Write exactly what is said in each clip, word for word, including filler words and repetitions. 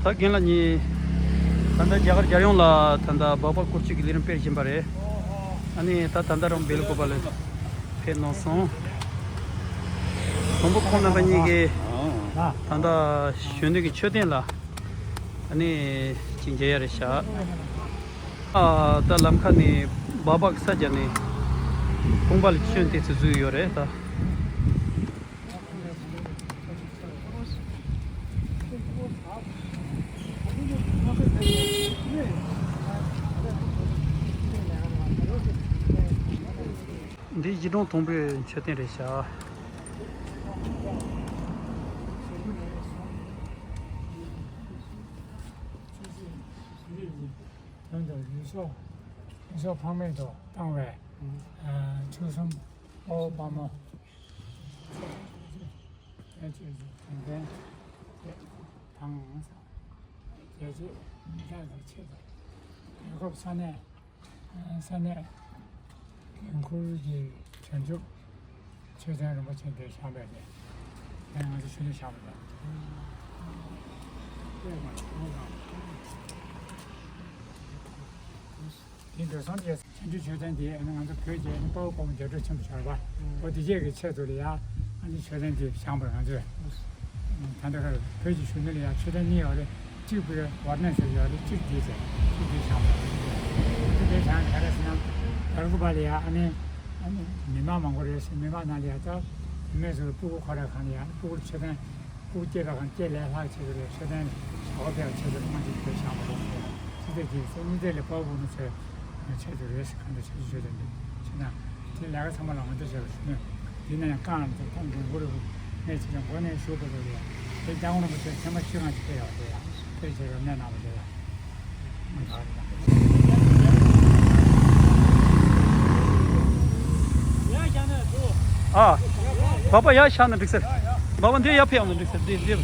ད་རྒན་ལགས་གཉིས་ད་ལྟ་རྒྱ་གར་རྒྱལ་ཡོངས་ལ་ད་ལྟ་སྦག་སྦག་སྐོར་སྐྱོད་ཀྱི་ལས་རིམ་སྤེལ་བཞིན་པ་རེད། ཨ་ནི་ད་ད་ལྟ་རང་སྦེལ་ཀོབ་ལ་ཕེབས་གནང་སོང་། དང་པོ་ཁོང་རྣམ་པ་གཉིས་ཀྱིས་ད་ལྟ་གཞོན་ནུ་གི་མཆོད་རྟེན་ལ་ཨ་ནི་ཅིག་མཇལ་ཡ་རེད་ཤག་ཨ། ད་ལམ་ཁ་ནས་སྦག་སྦག་ས་རྒྱབ་ནས་དཔུང་པ་ལ་སྐྱོན་ཏོག་ཙམ་བཟོས་ཡོད་རེད་ད། འདི་གཞིས་གྲོང་དང་པོའི་མཆོད་རྟེན་རེད་ཤག་དོན་དུ་ཡུལ་ཤུལ་ཡུལ་ཤུལ་ཕངས་མེད་དུ་བཏང་བའི་ཆོལ་གསུམ་དཔའ་བོ་དཔའ་མོ། དེ་ཆོས་ཀྱི་དྲན་རྟེན་དེ་དང་རྒྱལ་གཅེས་མི་རྟག་གི་ཆེད་དུ་རྒྱལ་ཁབ་ས་གནས་ས་གནས་འགན་འཁུར་གྱི་བྱང་ཆུབ་མཆོད་རྟེན་རིན་པོ་ཆེ་འདིར་བཞེངས་པས་ཏེ། དེ་ང་ཚོ་ཆོས་འདི་བཞེངས་པ་དང་། དེ་འགྲོ་སོང་རྗེས་བྱང་ཆུབ་མཆོད་རྟེན་དེ་ང་ཚོ་བོད་ཀྱི་དཔའ་བོ་དཔའ་མོ་རྒྱ་སྒྲོལ་ཆེན་པོ་བྱ་བ་འོ་དེ་རྗེས་ཀྱི་ཆེད་དུ་ལ་ཡ་ང་ཚོ་མཆོད་རྟེན་དེ་བཞེངས་པར་ང་ཚོས་ད་ལྟ་བོད་ཀྱི་གཞོན་ནུ་ལ་ཡ་མཆོད་རྟེན་གཉིས་ཡོད་རེད། གཅིག་པུའི་ཝར་ནས་ཟེར་ཡོད་རེད། གཅིག་དེ་ཟེར་གཅིག་དེ་བཞེངས་པ་རེད། དེ་དེ་བཞེངས་ག་རེ་ཟེར་ན་དར་གུ་པ་ལ་ཡ་ཨ་ནི་ཨ་ནི་མི་མང་མང་པོ་རེད་ཟེར། མི་མང་ནང་ལ་ཡ་ད་བུད་མེད་ཚོ་ལ་སྤུ་གུ་འཁོར་ཡ་གང་ལ་ཡ་ཨ་ནི་སྤུ་གུར་མཆོད་རྟེན་སྤུ་གུ་སྐྱེས་པ་གང་སྐྱེས་ལས་ལྷག་ཆེད་དུ་རེད། མཆོད་རྟེན་ཞོགས་པ་ཕེབས་ཆེད་དུ་རེད། མ་གཅིག་དེ་བཞེངས་པ་རེད། ཅི་སྟེ་དེ་ཚོ་གཉིས་ལྡན་ལས་དཔའ་བོ་ནི་ཚོས་ཆེད་དུ་རེད་ཟེར། གང་དུ་ཆེད་དུ་ཆོས་དོན་དུ་ཕྱིན་ན་དེ་ལས་ཀ་ཚང་མ་ལ་ང་ཚོ་བྱས་པ་ཞུ་ནས་དེ་ན་ཡང་རྐང་ལམ་དུ་ཁོང་གི་མགོ་རུ་གནས་ཚུལ་ཀྱང་མགོ་ནས་ཞུ་དགོས་པ་རེད། དེ་རྒྱལ་དབང་རིན་པོ་ཆེ་ཚད་མ་བཅུ་ལྔ་ཅིག་ཕེབས་ཡོད་རེད་ཡ། དེ་བྱས་པ་གནས་གནང་བ་རེད་ཡ། ཨ། སྦག་སྦག་ཡར་བཞག་ན་འགྲིག་ས་རེད། སྦག་སྦག་འདི་ཡར་ཕེབས་ཡོང་ན་འགྲིག་ས་རེད། འདི་འདི།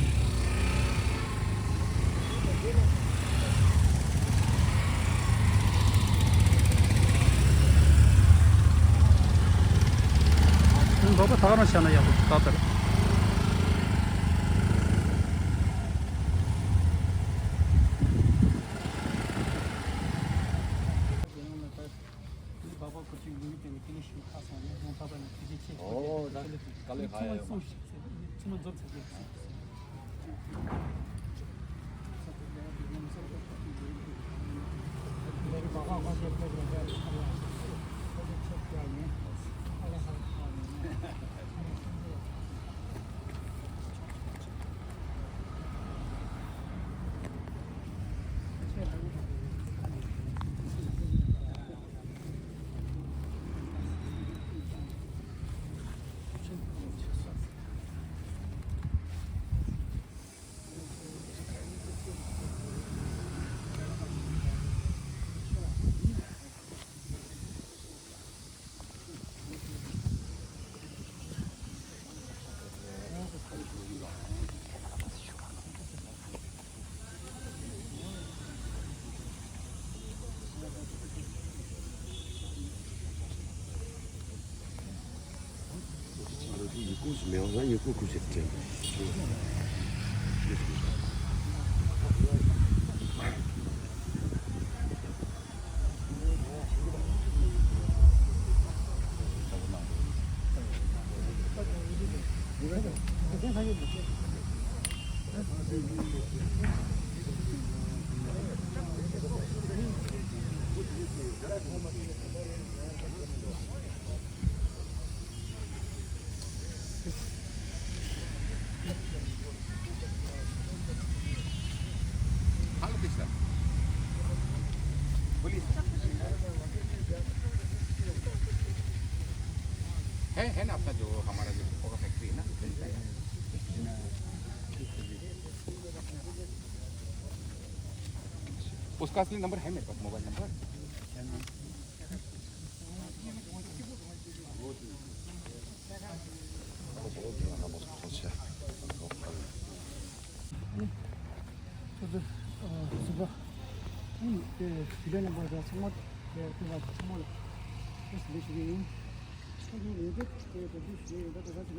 སྦག་སྦག་ད་ག་རང་བཞག་ན་ཡག་པོ་ད་ལྟ་རེད། ཨོ་ད་དཀའ་ལས་ཁག་ཡ་ཡོད་མ་རེད། हेलो कृष्णा, बोलिए। है, है ना अपना जो हमारा जो कोका फैक्ट्री है ना, उसका असली नंबर है मेरे पास, mobile number. ཚོགས་གཙོ་ཟུར་པ། ཨ་ནི་དེ་དེ་ལས་རྣམ་པ་ཚང་མ་དེ་དེ་ལ་ཚང་མ་ལ་དེ་ཞུ་ཞུ་གི་ཡིན། ཚོགས་གཙོ་ལས་དེ་དེ་དེ་ཞུ་ཡིན་ད་དེ་ག་ཚོད་ན་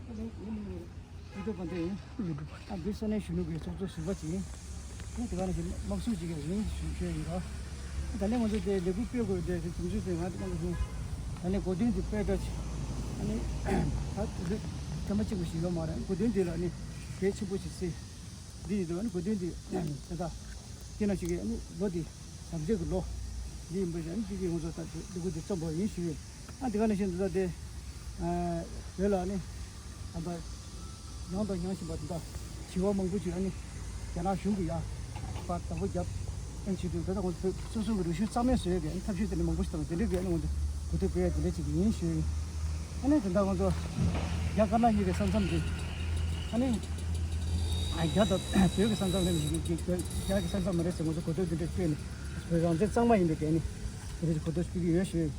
ཨ་ནི་ཡིན་མིན་ཡིན། ཡུ་ཊུབ་པ་འདི་ཡིན། ཡུ་ཊུབ་པ། ཨ་འདི་ས་གནས་གཞོན་ནུ་གི་ཚོགས་གཙོ་ཟུར་པ་ཅིག་ཡིན། ཨ་ནི་དེ་ག་ནང་བཞིན་དམག་ཟུར་ཅིག་གི་རིང་ཞུ་ཞུ་ཡིན་ད། ད་ནི་ང་ཚོ་དེ་ལས་འགུལ་སྤེལ་དགོས་དེ་དུས་ཚོད་དེ་ང་ཚོ་ད་ནི་འགོ་འདྲེན་དེ་སྤེལ་ད་ཅིག་ཨ་ནི་ད་དེ་དུས་ཐེངས་མ་གཅིག་པ་ཞིག་ཡོད་མ་རེད། འགོ་འདྲེན་དེ་ལ་ནི་གལ་ཆེན་པོ་ཞིག་སྲིད། འདི་ཡིན་དུས་ཨ་ནི་འགོ་འདྲེན་དེ་ད་ལྟ་དེ་ནང་བཞིན་གྱི་ཨ་ནི་ལོ་དེ་དམ་རྫས་ཀྱི་ལོ་འདི་ཡིན་པ་ཞིག་ཨ་ནི་དེ་གི་ང་ཚོ་ད་ལས་འགུལ་དེ་རྩོམ་པ་ཡིན་ཞུ་ཡིན། ཨ་དེ་ག་ནང་བཞིན་དུ་ད་དེ་བོད་ལ་ནི་ཨ་ད་ཡང་དང་ཡང་བཞིན་པ་དེ་འདྲ་བྱི་བ་མང་པོ་ཅིག་ཨ་ནི་རྒྱ་ནག་གཞུང་གིས་ཡ་པར་བདག་པོ་རྒྱབ་ཨ་ནི་བྱེད་དུས་ད་ལྟ་ང་ཚོ་བོད་སོ་སོ་གི་རིག་གཞུང་རྩ་མེད་བཟོ་ཡས་ཀྱི་ཨ་ནི་ཐབས་ཤེས་དེ་འདྲ་མང་པོ་ཞིག་དང་དེ་འདྲའི་གི་ཨ་ནི་ང་ཚོ་གོ་ཐོས་སྤེལ་ཡས་དེ་འདྲ་ཅིག་ཡིན་ཞུ་ཡིན། ཨ་ནི་དེ་འདྲ་ང་ཚོ་རྒྱ་དཀར་ནག་གཉིས་ཀྱི་ས་མཚམས་དེ་ཨ་ནི་རྒྱ་དང་བོད་ཀྱི་ས་མཚམས་རེད་མི་ཤེས་ཀྱི་རྒྱ་གི་ས་མཚམས་མ་རེད་ཟེར་ང་ཚོ་གོ་ཐོས་དེ་འདྲ་སྤེལ་ནས་བོད་རང་བཙན་གཙང་མ་ཡིན་པའི་གི་ཨ་ནི་དེ་འདྲ་ཅིག་གོ་ཐོས་སྤེལ་གྱི་ཡོད་ཞུ་ཡིན།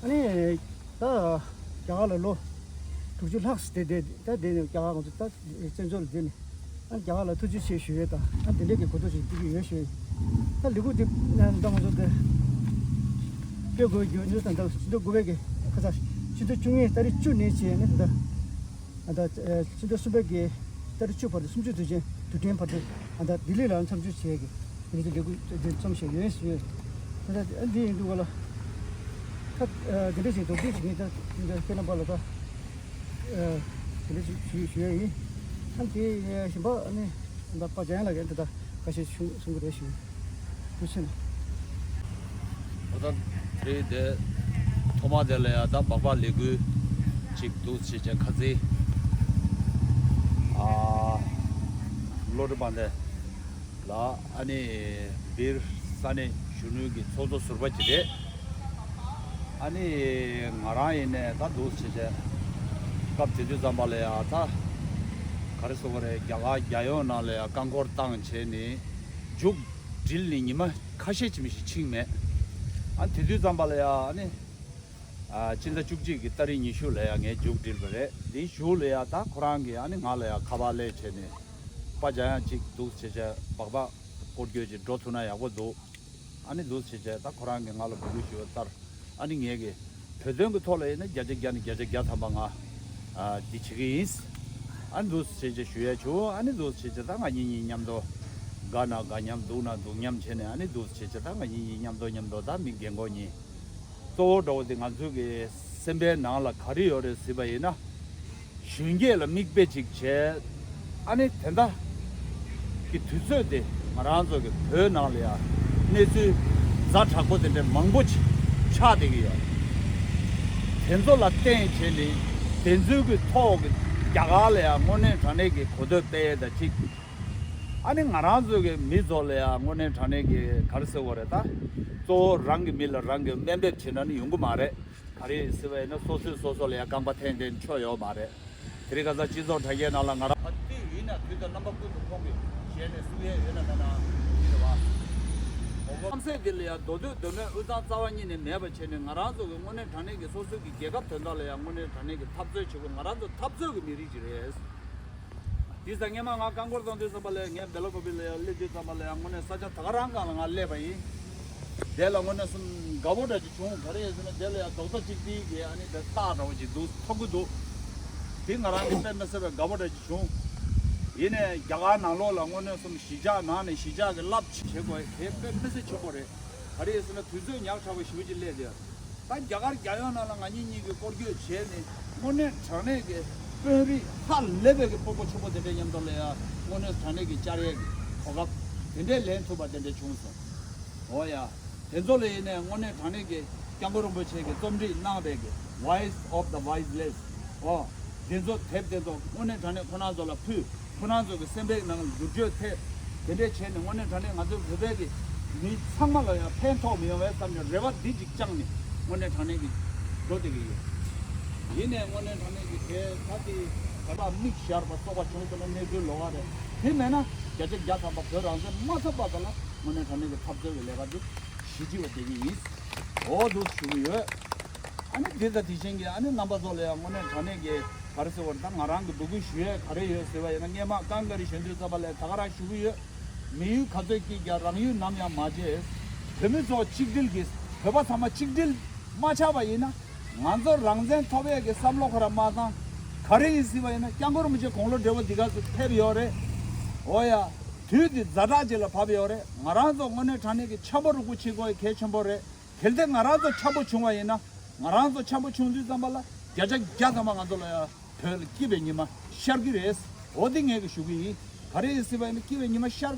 ཨ་ནི། ད་རྒྱ་གར་ལ་ལོ་དྲུག་ཅུ་ལྷག་ཙམ་བསྡད་བསྡད་ད་བསྡད་ནས་རྒྱ་གར་ང་ཚོ་ད་བཙན་བྱོལ་ལ་བསྡད་ནས་ཨ་རྒྱ་གར་ལ་ཐུགས་རྗེ་ཆེ་ཞུ་ཡས་དང་ཨ་དེ་འདྲས་ཀྱི་གོ་རྟོགས་ཤིག་སྤྲད་ཀྱི་ཡོད་ཞུ་ཡས། ད་ལས་འགུལ་དེ་ད་ང་ཚོ་དེ་སྤེལ་དགོས་རྒྱུ་ནི་ད་ད་ཕྱི་ཟླ་དགུ་པའི་གི་ཁ་ཚ་ཕྱི་ཟླ་བཅུ་གཉིས་ཏ་རིག་བཅུ་ནས་བྱས་ནས་ད་ད་ཕྱི་ཟླ་གསུམ་པའི་གི་ཏ་རིག་བཅུ་བར་དུ་སུམ་ཅུ་དུས་ཆེན་དུས་དྲན་བར་དུ་ད་ལྡི་ལི་ལ་མཚམས་སྦྱོར་བྱས་གི་ང་ཚོ་ལས་འགུལ་དེ་རྩོམ་བཞིན་ཡོད་ཞུ་ཡས། ད་ད་འདི་ཡིན་དུས་ག་ལ། ད་དེ་འདྲ་ཞིག་མདོར་བསྡུས་ཤིག་ངས་ད་འདི་ཁྱེད་རྣམ་པ་ལ་ད་དེ་འདྲ་ཞིག་ཞུ་ཞུ་ཡ་ཡིན། ཨ་ནི་དེ་གཞན་པ་ཨ་ནི་ད་པ་ཅན་ལ་གན་དེ་ད་ཁ་ཤས་གསུང་གསུང་གི་རེད་ཞུ། ཐུགས་རྗེ་ཆེ། ཨོ་ད་དེ་དེ་ཐོག་མ་དེ་ལ་ཡ་ད་སྦག་སྦག་ལས་འགུལ་ཅིག་འདུག་ཅེས་བྱས་ཁ་རྩེ་ཨ་བློ་གྲོས་དཔལ་ལྡན་ལ་ཨ་ནི་སྦིར་ས་གནས་གཞོན་ནུ་གི་ཚོགས་གཙོ་ཟུར་པ་ཅིག་རེད། ཨ་ནི་ང་རང་ཡིན་ནས་ད་འདུག་བྱས་བྱས་སྐབས་དེ་དུས་ཙམ་པ་ལ་ཡ་ད་ག་རེ་ཟེར་དགོས་རེད། རྒྱ་གར་རྒྱལ་ཡོངས་ནང་ལ་ཡ་རྐང་འཁོར་བཏང་བྱས་ནས་མཇུག་སྒྲིལ་ནས་ཉི་མ་ཁ་ཤས་ཅིག་མི་ཞིག་ཕྱིན་མེད། ཨ་ནི་དེ་དུས་ཙམ་པ་ལ་ཡ་ཨ་ནི་ཨ་སྤྱི་ཟླ་བཅུ་གཅིག་གི་ཏ་རིག་ཉི་ཤུ་ལ་ཡ་ངས་མཇུག་སྒྲིལ་བ་རེད། དེའི་གཞུག་ལ་ཡ་ད་ཁོ་རང་གིས་ཨ་ནི་ང་ལ་ཡ་ཁ་པར་སླེབས་བྱས་ནས་པ་ཅན་ཡང་ཅིག་འདུག་བྱས་བྱས་སྦག་སྦག་སྐོར་སྐྱོད་ཅིག་འགྲོ་ཐུབ་ན་ཡག་པོ་འདུག་ཨ་ནི་འདུག་བྱས་བྱས་ད་ཁོ་རང་གིས་ང་ལ་འབོད་སྐུལ་ཞུས་པ་ལྟར་ཨ་ནི་ངས་གི་བོད་དོན་གི་ཐོག་ལ་ཡིན་ན་བརྒྱ་ཆ་བརྒྱ་ནས་བརྒྱ་ཆ་བརྒྱ་ཐམ་པ་ང་ཨ་འདི་བྱེད་ཀྱི་ཡིན། ཨ་ནི་འདུག་བྱས་བྱས་ཞུ་ཡ་བྱུང་། ཨ་ནི་འདུག་བྱས་བྱས་ད་ང་གཉིས་གཉིས་མཉམ་དུ་དགའ་ན་དགའ་མཉམ་སྡུག་ན་སྡུག་མཉམ་བྱས་ནས་ཨ་ནི་འདུག་བྱས་བྱས་ད་ང་གཉིས་གཉིས་མཉམ་དུ་མཉམ་དུ་ད་མི་རྒན་གོག་གཉིས་གཙོ་བོ་འདྲ་བོ་དེ་ང་ཚོའི་གི་སེམས་པའི་ནང་ལ་ག་རེ་ཡོད་རེད་ཟེར་བ་ཡིན་ན། གཞོན་སྐྱེས་ལ་མིག་དཔེ་ཅིག་བྱས། ཨ་ནི་དེ་འདྲ་གི་དུས་ཚོད་དེ་ང་རང་ཚོ་གི་བོད་ནང་ལ་ཡ་གནས་ཚུལ་ཛ་དྲག་པོ་དེ་འདྲ་མང་པོ་ཅིག་ཆགས་བསྡད་ཀྱི་ཡོད། དེ་ཚོ་ལ་བརྟེན་བྱས་ནས་དེ་ཚོའི་གི་ཐོག་གི་རྒྱ་གར་ལ་ཡ་དངོས་གནས་དྲང་གནས་ཀྱི་གོ་ཐོས་སྤེལ་ཡས་དང་གཅིག་ཨ་ནི་ང་རང་ཚོ་གི་མི་ཚོ་ལ་ཡ་དངོས་གནས་དྲང་གནས་ཀྱི་ག་རེ་ཟེར་དགོས་རེད་ད། གཙོ་བོ་རང་གི་མི་ལ་རང་གི་དམའ་འབེབས་བྱེད་ན་ནི་ཡོང་གི་མ་རེད། ག་རེ་ཟེར་བ་ཡིན་ན་སོ་སོས་སོ་སོ་ལ་ཡ་རྐང་པ་འཐེན་འཐེན་ཆོ་ཡོད་མ་རེད། དེ་རིང་ཁ་སང་སྤྱི་ཚོགས་དྲ་རྒྱའི་ནང་ལ་ང་རང་ཨ་ཏི་ཡིན་ན་དུས་དང་རྣམ་པ་ཀུན་ཏུ་ཁོང་གི་ཞལ་ནས་གསུང་ཡས་ཡོད་ན་མེད་ན་ཡིན་རེད་བ། རྣམ་སྲས་འདི་ལ་ཡ་མདོ་སྟོད་མདོ་སྨད་དབུས་གཙང་རྩ་བ་ཉིད་ནས་མེད་པ་བྱས་ནས་ང་རང་ཚོ་གི་དངོས་གནས་དྲང་གནས་ཀྱི་སོ་སོའི་གི་རྒྱལ་ཁབ་དོན་དག་ལ་ཡ་དངོས་གནས་དྲང་གནས་ཀྱི་འཐབ་རྩོད་བྱེད་དགོས། ང་རང་ཚོ་འཐབ་རྩོད་ཀྱི་མི་རིགས་ཅིག་རེད། དེ་ཙང་སྔས་མ་ང་རྐང་འཁོར་གཏོང་དུས་ཙམ་པ་ལ་ངས་སྦེ་ལ་ཀོ་པི་ལ་ཡང་སླེབས་དུས་ཙམ་པ་ལ་ཡང་དངོས་གནས་ས་ཆ་ད་ག་རང་སྒང་ལ་ང་སླེབས་པ་ཡིན། དེ་ལ་དངོས་གནས་སུ་དགའ་པོ་འདྲ་ཅིག་བྱུང་། ག་རེ་ཡིན་ཟེར་ན་དེ་ལ་ཡང་རྡོག་རྩ་གཅིག་སྒྲིལ་གྱི་ཨ་ནི་དེ་རྟགས་འདྲ་བོ་ཅིག་འདུག་མཐོང་གི་འདུག་དེ་ང་རང་གི་དཔེ་མི་སྲིད་པའི་དགའ་པོ་འདྲ་ཅིག་བྱུང་། ཡིན་ནའི་རྒྱ་གར་ནང་ལོགས་ལ་དངོས་གནས་སུ་གཞིས་ཆགས་ནང་ནས་གཞིས་ཆགས་ཀྱི་རླབས་ཆེ་བྱེད་དགོས་དེ་དཔེ་མི་སྲིད་ཆེན་པོ་རེད། ག་རེ་ཡིན་ཟེར་ན་དུས་ཚོད་ཉག་ཕྲ་བ་ཞེ་པོ་ཅིག་སླེབས་ཏེ། ད་རྒྱ་གར་རྒྱལ་ཡོངས་ནང་ལ་ང་གཉིས་གཉིས་ཀྱིས་སྐོར་སྐྱོད་བྱས་ནས་དངོས་གནས་དྲང་གནས་ཀྱི་དཔོན་རིགས་ཧ་ལས་པའི་གི་སྤོ་སྤོ་ཆུ་བོ་དེ་འདྲའི་མཉམ་དུ་ལ་ཡ་དངོས་གནས་དྲང་གནས་ཀྱི་བཅར་ཡས་ཀྱི་གོ་སྐབས་དེ་འདྲའི་ལེན་ཐུབ་པ་དེ་འདྲའི་བྱུང་སོང་། འོ་ཡ། དེ་ཚོ་ལ་ཡིན་ནས་དངོས་གནས་དྲང་གནས་ཀྱི་སྐྱབས་མགོན་རིན་པོ་ཆེ་གིས་རྩོམ་སྒྲིག་གནང་བའི་གི་Voice of the Voiceless། འོ། དེ་ཚོ་དེབ་དེ་ཚོ་དངོས་གནས་དྲང་གནས་ཁོ་རང་ཚོ་ལ་ཕུལ། ཁོ་རང་ཚོ་གི་སེམས་པའི་ནང་ལ་བསྒྱུར་བཅོས་ཐེབས། དེ་འདྲས་བྱས་ནས་དངོས་གནས་དྲང་གནས་ང་ཚོའི་བོད་པའི་གི་མི་ཚང་མ་ལ་ཡང་ཕན་ཐོགས་མི་ཡོང་བའི་བསམ་ནས་རེ་བ་འདི་གཅིག་བཅངས་ནས་དངོས་གནས་དྲང་གནས་ཀྱི་འགྲོ་བསྡད་ཀྱི་ཡོད། ཡིན་ནའི་དངོས་གནས་དྲང་གནས་ཀྱི་དེ་ད་དེ་ག་ལ་མིག་ཞར་བ་སོགས་པ་བྱུང་སོང་ན་གནས་ཚུལ་ལོགས་ཀ་རེད། དེ་མེད་ན་བརྒྱ་ཆ་བརྒྱ་ཐམ་པ་བོད་རང་བཙན་མ་ཐོབ་བར་དུ་ལ་དངོས་གནས་དྲང་གནས་ཀྱི་འཐབ་རྩོད་ཀྱི་ལས་ཀ་འདི་གཞི་ལྕི་བ་བསྡད་ཀྱི་ཡིན། འོ་འདུག་ཞུ་གི་ཡོད། ཨ་ནི་འདི་ལྟ་དེ་བཞིན་གྱི་ཨ་ནི་རྣམ་པ་ཚོ་ལ་ཡང་དངོས་གནས་དྲང་གནས་ཀྱི་ག་རེ་ཟེར་བར་ད་ང་རང་གི་འབོད་སྐུལ་ཞུ་ཡས་ག་རེ་ཡོད་ཟེར་བ་ཡིན་ན་སྔས་མ་ཀང་ཀ་རི་གཞོན་དུས་ཙམ་པ་ལས་ད་ག་རང་ཞུ་གི་ཡོད། མི་ཡུལ་ག་ཚོད་སྐྱིད་ཀྱང་རང་ཡུལ་ནམ་ཡང་མ་བརྗེད། བོད་མི་ཚོ་གཅིག་སྒྲིལ་གྱིས་བོད་པ་ཚང་མ་གཅིག་སྒྲིལ་མ་ཆགས་པ་ཡིན་ན་ང་ཚོ་རང་བཙན་ཐོབ་ཡས་ཀྱི་བསམ་བློ་ཁོ་རང་མ་བཏང་། ག་རེ་ཡིན་ཟེར་བ་ཡིན་ན་སྐྱབས་མགོན་རིན་པོ་ཆེ་དགུང་ལོ་བགྲེས་པོ་འདི་ག་ཚོད་ཕེབས་ཡོད་རེད། འོ་ཡ། དུས་འདི་ཛ་དྲག་ཅིག་ལ་བབས་ཡོད་རེད། ང་རང་ཚོ་དངོས་གནས་དྲང་གནས་ཀྱི་འཆམ་པོ་རུ་ཁུག་བྱེད་དགོས་གལ་ཆེན་པོ་རེད། གལ་ཏེ་ང་རང་ཚོ་འཆམ་པོ་བྱུང་བ་ཡིན་ན། ང་རང་ཚོ་འཆམ་པོ་བྱུང་དུས་ཙམ་པ་ལ་བརྒྱ་ཆ་བརྒྱ་ཙམ་པ་ང་ཚོ་ལ་ཡ་བོད་ལ་སྐྱིད་པའི་ཉི་མ་ཤར་གྱི་རེད། འོ་འདི་ངས་ཀྱི་ཞུ་གི་ཡིན། ག་རེ་ཡིན་ཟེར་བ་ཡིན་ན་སྐྱིད་པའི་ཉི་མ་ཤར།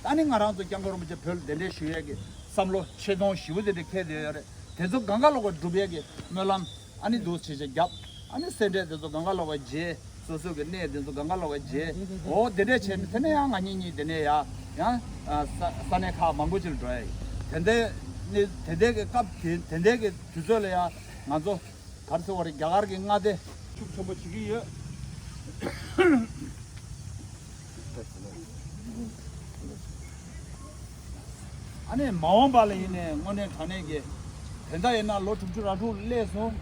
ཨ་ནི་ང་རང་ཚོ་སྐྱབས་མགོན་རིན་པོ་ཆེ་བོད་ལ་གདན་འདྲེན་ཞུ་ཡས་ཀྱི་བསམ་བློ་ཆེ་མཐོང་ཞེ་པོ་དེ་འདྲ་འཁེལ་བསྡད་ཡོད་རེད། དེ་ཚོ་གང་ག་ལོག་པ་སྒྲུབ་ཡས་ཀྱི་སྨོན་ལམ། ཨ་ནི་འདུག་བྱེད་བྱེད་རྒྱབ། ཨ་ནི་སེ་འབྲས་དེ་ཚོ་གང་ག་ལོག་པ་བརྗེ། སོ་སོ་གི་གནས་དེ་ཚོ་གང་ག་ལོག་པ་བརྗེ། འོ་དེ་འདྲས་བྱས་ནས་དེ་ནས་ཡང་ང་གཉིས་གཉིས་དེ་ནས་ཡ་ཡང་ས་ས་གནས་ཁག་མང་པོ་ཅིག་ལ་འགྲོ་ཡ་ཡིན། དེ་འདྲས་ནི་དེ་འདྲས་ཀྱི་སྐབས་དེ་དེ་འདྲས་ཀྱི་དུས་ཚོད་ལ་ཡ་ང་ཚོ་ག་རེ་ཟེར་བ་རེད། རྒྱ་གར་གྱི་མངའ་སྡེ་ཤུགས་ཆེན་པོ་བྱེད་ཀྱི་ཡོད། ཨ་ནི་མ་འོངས་པ་ལ་ཡིན་ནའི་དངོས་གནས་དྲང་གནས་ཀྱི་དེ་འདྲ་ཡིན་ན་ལོ་དྲུག་ཅུ་རེ་དྲུག་སླེབས་སོང་།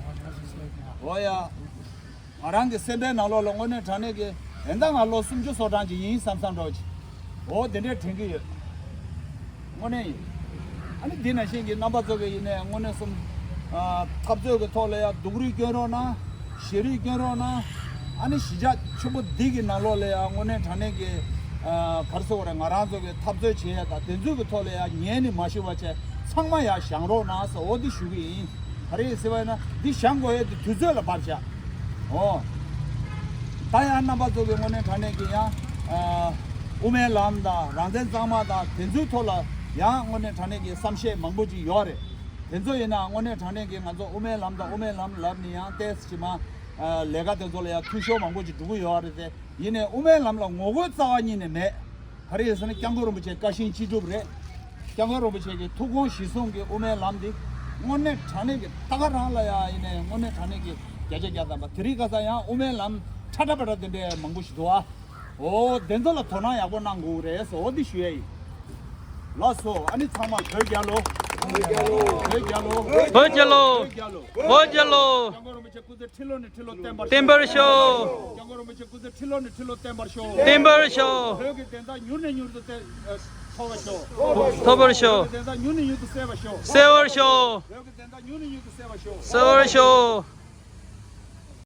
འོ་ཡ། ང་རང་གི་སེམས་པའི་ནང་ལོགས་ལ་དངོས་གནས་དྲང་གནས་ཀྱི་དེ་འདྲ་ང་ལོ་སུམ་ཅུ་སོ་གྲངས་ཅིག་ཡིན་བསམ་བསམ་འདྲ་བོ་ཅིག་འོ་དེ་འདྲས་དྲན་གྱི་ཡོད། དངོས་གནས་ཡིན། ཨ་ནི་འདི་ནང་བཞིན་གྱི་རྣམ་པ་ཚོ་གི་ཡིན་ནའི་དངོས་གནས་སོམ། ཨ། འཐབ་རྩོད་ཀྱི་ཐོག་ལ་ཡ་སྡུག་རུས་སྐྱོན་རོགས་གནང་། ཞེ་རུས་སྐྱོན་རོགས་གནང་། ཨ་ནི་གཞིས་ཆགས་ཆེན་པོ་འདི་གི་ནང་ལོགས་ལ་ཡ་དངོས་གནས་དྲང་གནས་ཀྱི། ཨ། ག་རེ་ཟེར་དགོས་རེད། ང་རང་ཚོ་གི་འཐབ་རྩོད་བྱེད་ཡ་དང་དེ་ཚོའི་གི་ཐོག་ལ་ཡ་ཉན་ནི་མ་ཤི་བ་བྱས་ཚང་མ་ཡ་བཞེངས་རོགས་གནང་ཟེར་འོ་འདི་ཞུ་གི་ཡིན། ག་རེ་ཡིན་ཟེར་བ་ཡིན་ན་འདི་བཞེངས་དགོས་ཡ་དེ་དུས་ཚོད་ལ་བབས་བཞག་འོ། ད་ཡང་རྣམ་པ་ཚོ་གི་དངོས་གནས་དྲང་གནས་ཀྱི་ཡང་། ཨ། དབུ་མའི་ལམ་དང་རང་བཙན་གཙང་མ་དང་དེ་ཚོའི་ཐོག་ལ་ཡང་དངོས་གནས་དྲང་གནས་ཀྱི་བསམ་ཤེས་མང་པོ་ཅིག་ཡོད་རེད། དེ་ཚོ་ཡིན་ན་དངོས་གནས་དྲང་གནས་ཀྱི་ང་ཚོ་དབུ་མའི་ལམ་དང་དབུ་མའི་ལམ་ལབ་ནས་ཡང་ཏོག་ཙམ་ཅིག་མ། ཨ། ལས་ཀ་དེ་ཚོ་ལ་ཡང་འཐུས་ཤོར་མང་པོ་ཅིག་འགྲོ་གི་ཡོད་རེད་དེ། ཡིན་ནའི་དབུ་མའི་ལམ་ལ་ངོ་རྒོལ་རྩ་བ་ཉིད་ནས་མེད། ག་རེ་ཡིན་ཟེར་ན་སྐྱབས་མགོན་རིན་པོ་ཆེ་བཀའ་བཞིན་ཅི་སྒྲུབ་རེད། སྐྱབས་མགོན་རིན་པོ་ཆེ་གི་ཐུགས་དགོངས་གཞི་བཟུང་གི་དབུ་མའི་ལམ་འདི་དངོས་གནས་དྲང་གནས་ཀྱི་ད་ག་རང་ལ་ཡ་ཡིན་ནའི་དངོས་གནས་དྲང་གནས་ཀྱི་བརྒྱ་ཆ་བརྒྱ་ཐམ་པ། དེ་རིང་ཁ་སང་ཡང་དབུ་མའི་ལམ་ཁྲ་ཁྲ་པ་ཁྲ་དེ་འདྲའི་མང་པོ་ཞིག་འདུག་ཨ། འོ་དེ་ཚོ་ལ་དོ་སྣང་ཡག་པོ་གནང་དགོས་རེད་ཟེར་འོ་འདི་ཞུ་ཡ་ཡིན། ལགས་སོ། ཨ་ནི་ཚང་མ་བོད་རྒྱལ་ལོ། བོད་རྒྱལ་ལོ། བོད་རྒྱལ་ལོ། བོད་རྒྱལ་ལོ། བོད་རྒྱལ་ལོ། སྐྱབས་མགོན་རིན་པོ་ཆེ་སྐུ་ཚེ་ཁྲི་ལོ་ནས་ཁྲི་ལོ་བརྟན་པར་ཤོག་བརྟན་པར་ཤོག་སྐྱབས་མགོན་རིན་པོ་ཆེ་སྐུ་ཚེ་ཁྲི་ལོ་ནས་ཁྲི་ལོ་བརྟན་པར་ཤོག་བརྟན་པར་ཤོག་བོད་ཀྱི་བདེན་མཐའ་མྱུར་ནས་མྱུར་དུ་བརྟན། ཨ། ཐོབ་པར་ཤོག་ཐོབ་པར་ཤོག་བོད་ཀྱི་བདེན་མཐའ་མྱུར་ནས་མྱུར་དུ་གསལ་བར་ཤོག་གསལ་བར་ཤོག་བོད་ཀྱི་བདེན་མཐའ་མྱུར་ནས་མྱུར་དུ་གསལ་བར་ཤོག་གསལ་བར་ཤོག